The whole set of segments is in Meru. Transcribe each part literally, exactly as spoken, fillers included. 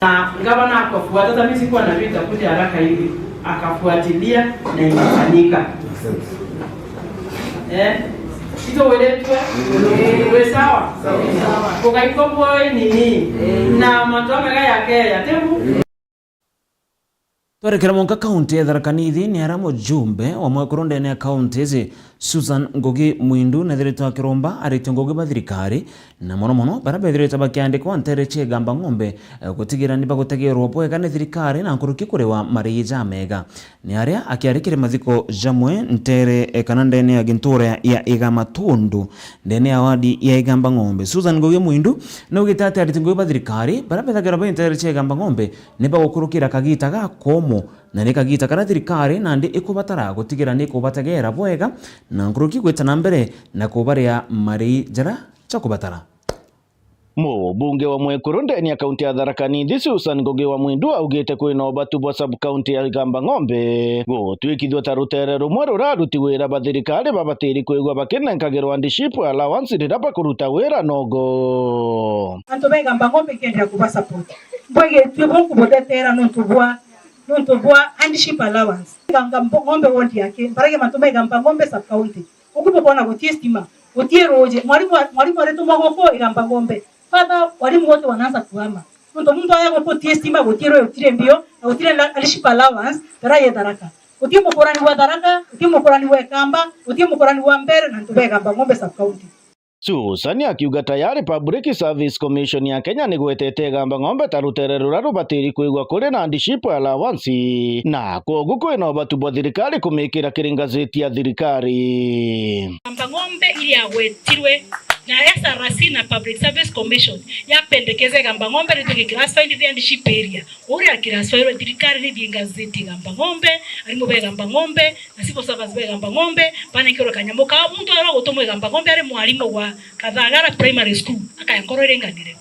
Na gavana akafuata, hata mimi sikuwa najua itakuja haraka hivi, akafuatilia na imefanyika. Eh? Ito weretwe, we sawa? Kugaitwa bwoe nini? Na mantu amega yake ya tebu. Twerekera mwanka kaunti ya Tharaka Nithi, ni aria mujumbe wa mwekuru ndene ya kaunti iji, Susan Ngugi Mwindu, nethiritwe akiromba aritue ngugi ba thirikari, na mono mono baria bethirite bakiandikwa ntere cia Igamba Ng'ombe, eh, gutigira ni bagutegerwa bwega ni thirikari na nkuruki kuriwa marii jamega. Ni aria akiari kiri mathiko jamwe ntere, eh, kana ndene ya gintura ya Igamatundu, ndene ya wadi ya Igamba Ng'ombe, Susan Ngugi Mwindu naugite ati ariti ngugi ba thirikari baria bethagirwa bai ntere cia Igamba Ng'ombe ni bagukurukira kagita gakomo, na ni kagita karia thirikari nandi ikubatara gutigira ni ikubategera bwega na nkuruki gwita na mbere na kubaria marii jaria jakubatara. Mubunge wa mwekuru ndene ya kaunti ya Tharaka Nithi, Susan Ngugi wa Mwindu, augite kwina ubatu bwa sub-county ya Igamba Ng'ombe gutwikithua ta rutere rumwe ruraruti wira ba thirikari babatiri kwigua bakinenkagirwa hardship allowance riria bakuruta wira nogo. Antu ba Igamba Ng'ombe nkendera kuba support. Mbwigitue bunkubutetera nontu bwa, nontu bwa hardship allowance. Igamba Ng'ombe ward yake, mbaragia mantu ma Igamba Ng'ombe sub-county. Uku bukoona gutii stima, gutii ruuji. Mwarimu, mwarimu aritumwa guku Igamba Ng'ombe. Father, walimu wote wanaanza kuhama. Nontu muntu aja guku gutii stima, gutii ruuji, gutiri mbio, na gutiri la-, hardship allowance, taraye Tharaka. Gutii mukurani wa Tharaka, gutii mukurani wa Ikamba, gutii mukurani wa Mbeere, na antu ba Igamba Ng'ombe sub-county. Susan akiuga tayari Public Service Commission ya Kenya nigwetete Igamba Ng'ombe ta rutere ruria rubatiri kwigua kuri na hardship allowance, na kwogu kwina ubatu bwa thirikari kumikira kiri ngazeti ya thirikari. Igamba Ng'ombe iria yagwetirwe na S R C na Public Service Commission yapendekeza Igamba Ng'ombe rituike classified hardship area. Uria classified, thirikari nithii ngazeti Igamba Ng'ombe, arimu ba Igamba Ng'ombe, na civil servants ba Igamba Ng'ombe banenkerwe kanyamu kao. Muntu aria ugutumwa Igamba Ng'ombe ari mwarimu wa Kathagara Primary School, akaya nkoro iri nganire.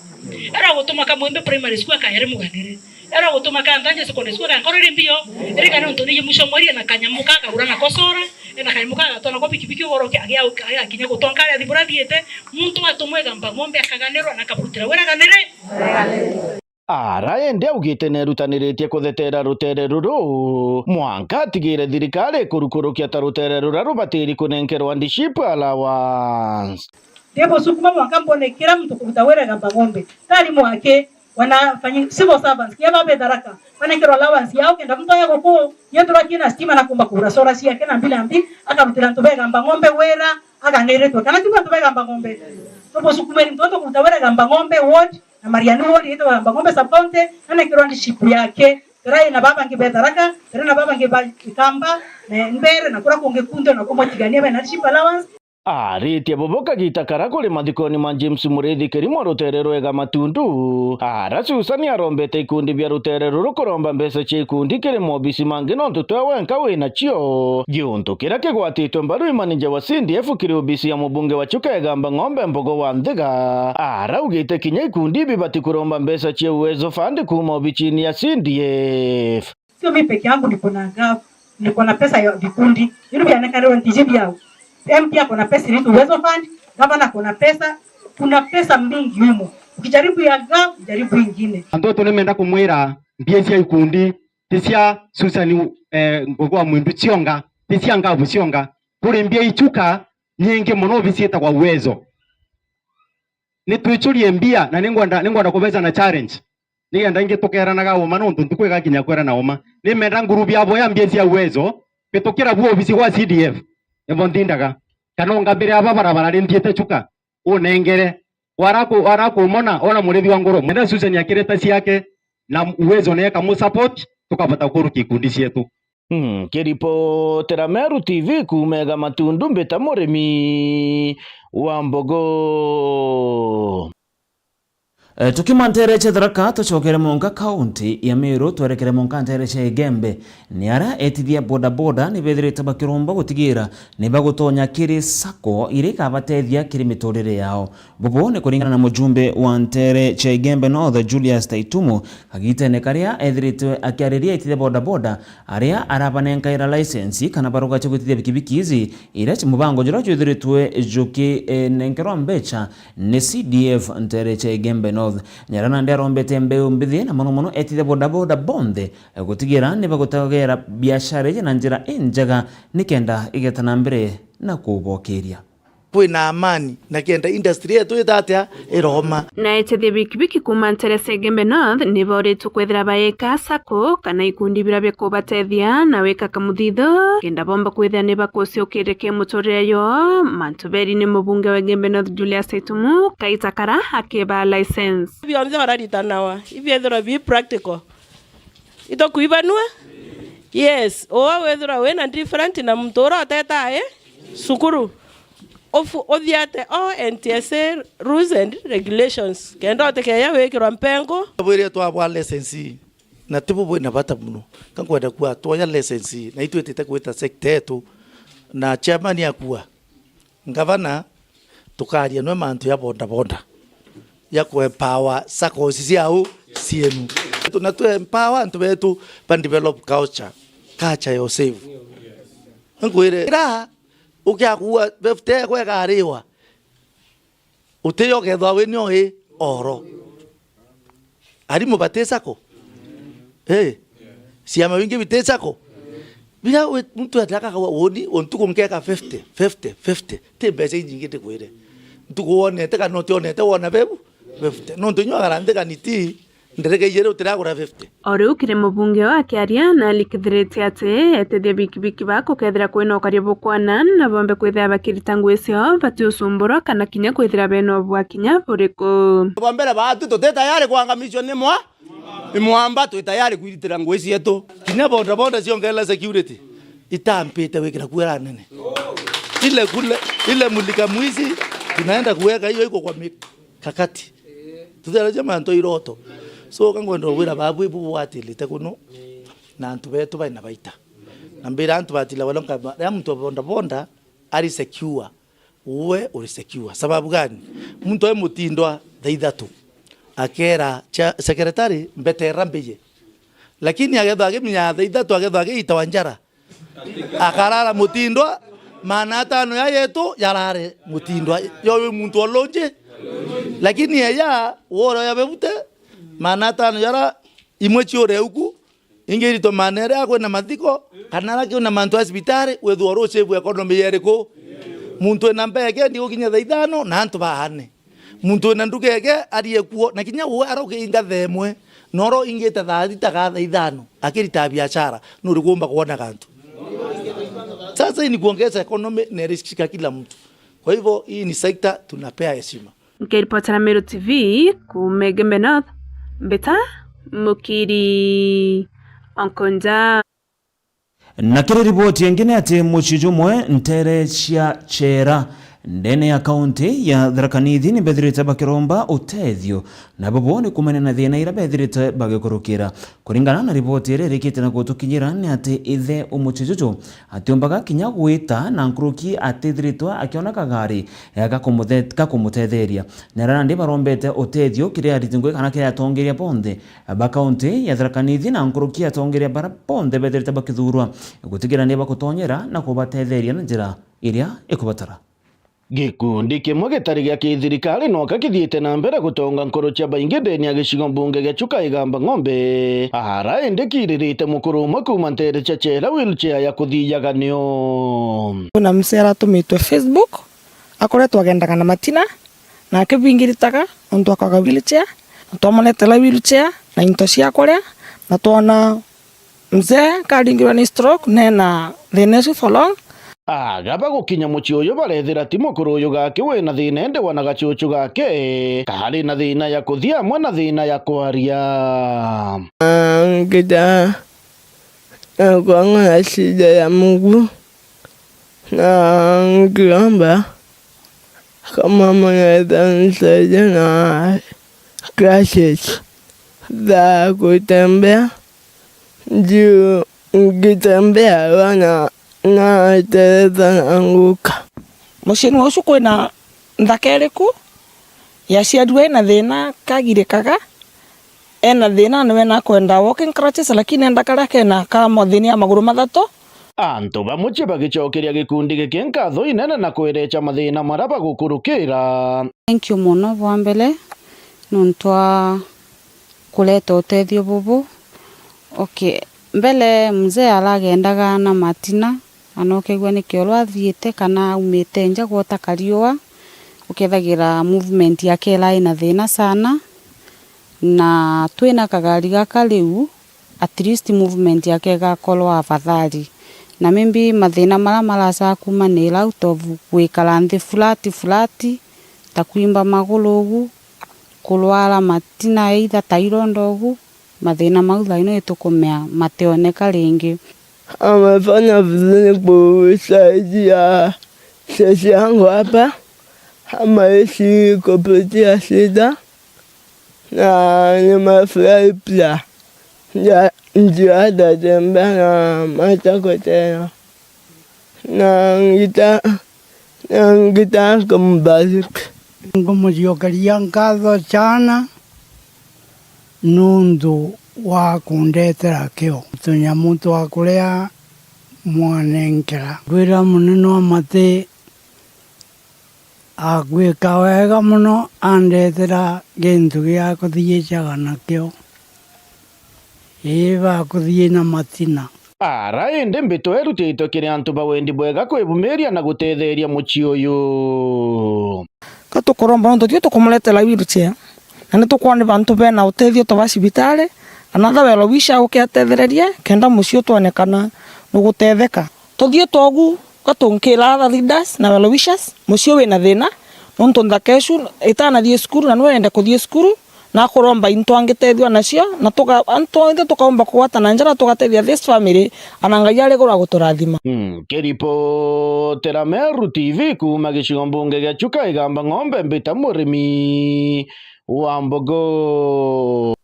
Aria ugutumwa Kamwembe Primary School, akaya ari muganire. Aria ugutumwa Kanthanje Secondary School, akaya nkoro iri mbio. Iri kana untu ni muco mweri na kanyamu ka kagura na kosora, ena kanyamu ka gatwana kwa pikipiki ugoroke, agia, agia kinya gutwa nkari athi burathiite. Muntu atumwa Igamba Ng'ombe akaganirwa na akaburutira wira ganire. Ara indi augite nerutaniritie kuthetera rutere ruru, mwanka atigire thirikari ikurukurukia ta rutere ruria rubatiri kunenkerwa hardship allowance. Ndi busukuma mwanka mbone kira muntu kuruta wira Igamba Ng'ombe. Tari mwake, wanafanya civil servants, kinya ba Tharaka, banenkerwa allowance yao, kenda muntu aja guku, yethirwa kina stima na kumba kugura solar ciake na mbi na mbi, akarutira antu ba Igamba Ng'ombe wira, aganiritwe. Kana ti antu ba Igamba Ng'ombe? Tubusukumeni muntu kuruta wira Igamba Ng'ombe ward, na Mariani ward, yetwa Igamba Ng'ombe sub-county, anenkerwa hardship yake. Taraye na babangi ba Tharaka, taraye na babangi ba Ikamba, na Mbeere, na kuria kungi kunthe, na kumwetigania bena hardship allowance. Aritie bubu kagita kara kuri mathikoni ma James Muriithi Kirimo rutere rwa Igamatundu, ara Susan arombete ikundi bia rutere ruru kuromba mbeca cia ikundi kiri mobisi mangi nontu twe wenka wina cio. Giuntu kiria kigwatitwe mbaru i manager wa C D F kiri obisi ya mubunge wa Chuka Igamba Ng'ombe Mbogo wa Nthiga, araugite kinya ikundi ibi bati kuromba mbeca cia Uwezo Fund kuuma obicini ya C D F. Sio mimi peke yangu niko na gap, niko na pesa ya vikundi. Vitu vya nekarwa ntiji vyao. M P ako na pesa inaitwa Uwezo Fund, gavana ako na pesa, kuna pesa mingi humo. Ukijaribu ya gap, jaribu ingine. Antu tu nimenda kumwira mbia cia ikundi ti cia Susan, eh, Ngugi wa Mwindu cionga, ti cia Ngabu cionga. Kuri mbia ichuka nyingi mono obisi itagwa Uwezo. Ni twichurie mbia na ningwenda, ningwenda kubeca na challenge. Nigenda ingi tukeranaga uma nontu ntuku igakinya kwerana uma. Nimenda ngurubu yabo ya mbia cia Uwezo, bitukira bu obisi gwa C D F. Nibo nthindaga. Kana ungambire aba barabara rinthiite Chuka. Unengere. Waraku-, warakumona, ona murithi wa ngoro. Mwenda Susan akireta ciake, na Uwezo naye kamu support, tukabota kurukia ikundi cietu. Nkiripotera Meru T V kuuma Igamatundu, mbita murimi wa mbogo. Eh, tukiuma ntere cia Tharaka, tucokere monka kaunti ya Meru, twerekere monka ntere cia Igembe. Ni aria etithia bodaboda ni bethirite bakiromba gutigira ni bagutonya kiri sacco iria ikabatethia kiri miturire yao. Bubu ni kuringana na mujumbe wa ntere cia Igembe North, Julius Taitumo, kagitene karia ethiritwe akiariria etithia bodaboda aria arabanenkaira license kana baruga cia gwitithia bikibiki ici, iria ci-, mubango juria jwithiritwe jukinenkerwa mbeca ni C D F ntere cia Igembe North. Nyara nandi arombete mbeu mbithi na mono mono etithia bodaboda bonthe gutigira ni bagutegera biashara iji na njira injega nikenda igeta na mbere na kubokiria. Kwina amani na kenda industry yetu itatia iroma. Na etithia bikibiki kuuma ntere cia Igembe North ni boritwe kwithira baika sacco kana ikundi biria bikubatethia na wika kamuthitho kenda bomba kwithira ni bakuciukiria ki muturire yo. Mantu beri ni mubunge wa Igembe North Julius Itumu kaita kara akibaa license. Bionthe bararitanawa ibiethirwa bi practical. Itukuibanua? Yes, uwe withirwa wina different na muntu uria uteta ai cukuru. Ufu-, uthiate o N T S A rules and regulations, kenda utikeya wikirwa mpengo. Bwire twabwa license, na tibu bwina bata muno. Ka nkwenda kuuga twoya license, na itwitite gwita sector yetu, na chairman akua, ngavana, tukaria nwe mantu ya bodaboda, ya ku empower saccos ciau cienu. Na tu empower antu betu ba develop culture, culture ya usave. Nkwire, ira ukiakua fifty ekwa ikariwa, utiyo ukethwa wi nio i oro. Arimu bati sacco? Eh. Ciama bingi biti sacco? Biria wi-, muntu ataka kawa woni, o ntuku nkeka fifty, fifty, fifty. Ti mbeca inyingi ndikwire. Ntuku wonete kana utionete wona bebu? Fifty. Nontu inyua garanthe kaniti, ndereke ijiri utiragura fifty. O riu kiri mubunge o akiaria, na alikithiritie ati etithia bikibiki ba kukethira kwina ukaria bukwana, na bombe kwithira bakirita ngui ciao batiusumburwa kana kinya kwithira bena ubwa kinya buriku. Bwa mbere baatu tuti tayari kuangamizwa ni mwa-, ni mwamba, twi tayari kwiritira ngui cietu. Kinya bodaboda ciongerera security, itampite wikira kuera nene. Ile kule, ile mulika mwizi, tunaenda kuweka hiyo iko kwa mikakati. Tutheragia mantu iroto. So, ka ngwenda gwira babu ibu bwatilite kuno, na antu betu baina baita. Na mbira antu batila wala nkaba, ria muntu wa bodaboda ari secure, uwe uri secure. Sababu gani? Muntu ai mutindwa thaa ithatu, akera cha-, secretary, "Mbetera mbije." Lakini agetha agiminya thaa ithatu, agetha agiitawa njara, akarara mutindwa, maana atano ya yetu yarare mutindwa. Yo wi muntu olonje. Lakini eya, wore ya bebute, maana atano yara imwe ciure uku, ingi iritwe maana iria kwina mathiko, kana ara kwina mantu ya cibitari, withwa uri usave economy yeriku? Muntu wina mbeke ndi gukinya thaa ithano na antu baane. Muntu wina nduga eke arie kuo, na kinya uwe arokinga thaa imwe, noro ingite thaa thita kaa thaa ithano, akirita biashara, nuri kuumba kwona gantu? Sasa hii ni kuongeza economy na irishika kila mtu. Kwa hivyo, hii ni sector tunapea heshima. Nkiripotera Meru T V kuuma Igembe North, Mbita Mukiri Onkonja. Na kiri riboti ingi ni ati mucii jumwe ntere cia Chera ndene ya kaunti ya Tharaka Nithi ni bethirite bakiromba utethio, na bo bo ni kumania na thina iria bethirite bagikurukira. Kuringana na riboti iria irikite na gutukinyira ni ati ithe umucii juju atiumbaga kinya gwita na nkuruki atithiritwe akiona kagari ga kumuthe-, ga kumutetheria. Na aria nandi barombete utethio kiri ariti ngui kana kiri atongeria bonthe ba kaunti ya Tharaka Nithi na nkuruki atongeria bara bonthe bethirite bakithurwa gutigira ni bagutonyera na kubatetheria na njira iria ikubatara. Gikundi kimwe gitari gia kithirikari noka kithiite na mbere gutonga nkoro cia baingi ndene ya gicigo mbunge gia Chuka Igamba Ng'ombe, ara indi kiririte mukuru umwe kuuma ntere cia Chera wheelchair ya kuthiaga nio. Kwina mzee aratumitwe Facebook, akoretwe agendaga na matina, na akibingiritaga untu akwaga wheelchair, na twamonetera wheelchair na into cia kuria, na twona mzee karingirwa ni stroke, nena thina ucio for long. Aga bagukinya mucii uyu barethira ti mukuru uyu gake wina thina, indi wana gacucu gake kari na thina ya kuthia amwe na thina ya kwaria. Ngita Nakuanga na shida ya mguu, na nkiomba kama mnaweza nisaidia na crutches za kutembea, juu nikitembea huwa na, nateleza naanguka. Muciini wa ucio kwina nthaka iriku? Yaciarirwe ena thina, kagirikaga, ena thina, niwe nakwenda walking crutches, lakini enda karia kena ka mathina ya maguru mathatu. Antu ba mucii bagicokeria gikundi giki nkatho inene na kwerecha mathina maria bagukurukira. Thank you mono. Bwa mbere, Nontu wa kureta utethio bubu. Okay, mbele mzee aragendaga na matina, ana ukegua ni kioro athiite kana aumite nja gwota kariua, ukethagira movement yake irai na thina sana, na twina kagari gaka riu, at least movement yake igakorwa afadhali. Na maybe mathina maria marasaa kumanira out of gwikara nthi flat flat, ta kwimba maguru ugu, kurwara matina either ta ironda ugu, mathina mau thaino itukumea mationeka ringi. Amefanya vizuri kusaidia sisi yangu hapa, ama isi kupitia shida, na nimefurahi pia. Nja-, njia atatembea na matako tena. Na ngita-, na ngita kumbariki. Ngumucokeria nkatho sana nuntu wa kundetera kio, tunyamu twa kuria mwanenkera. Ngwira munene wa mati agwika wega muno andetera gintu gia kuthiicaga nakio. Ii, bakuthii na matina. Ara indi mbito irutitwe kiri antu ba wendi bwega kwibumiria na gutetheria mucii uyu. Ka tukuromba nontu tio tukumuretera wheelchair, na ni tukwona bantu bena utethio ta ba cibitari, kana other well wisher uke atethererie, kenda mucii utwonekana nugutetheka. Tuthii twogu, ka tunkira other leaders na well wishers, mucii wina thina, nontu nthaka icu itanathii cukuru, na niwe wenda kuthii cukuru, na akuromba into angitethua nacio, na tuga-, antu onthe tukaumba kugwatana njara tugatethia this family, ana Ngai ari iguru aguturathima. Mm, kiripotera Meru T V kuuma gicigo mbunge gia Chuka Igamba Ng'ombe, mbita Murimi wa Mbogo.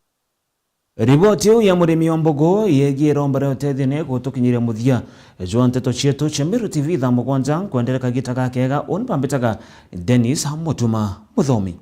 Riboti iu ya Murimi wa Mbogo yegie iromba ria utethio ni gutukinyiria muthia jwa nteto cietu cia Meru T V thaa mugwanja. Nkwendere kagita gakega, uni bambitaga Dennis Mutuma Muthomi.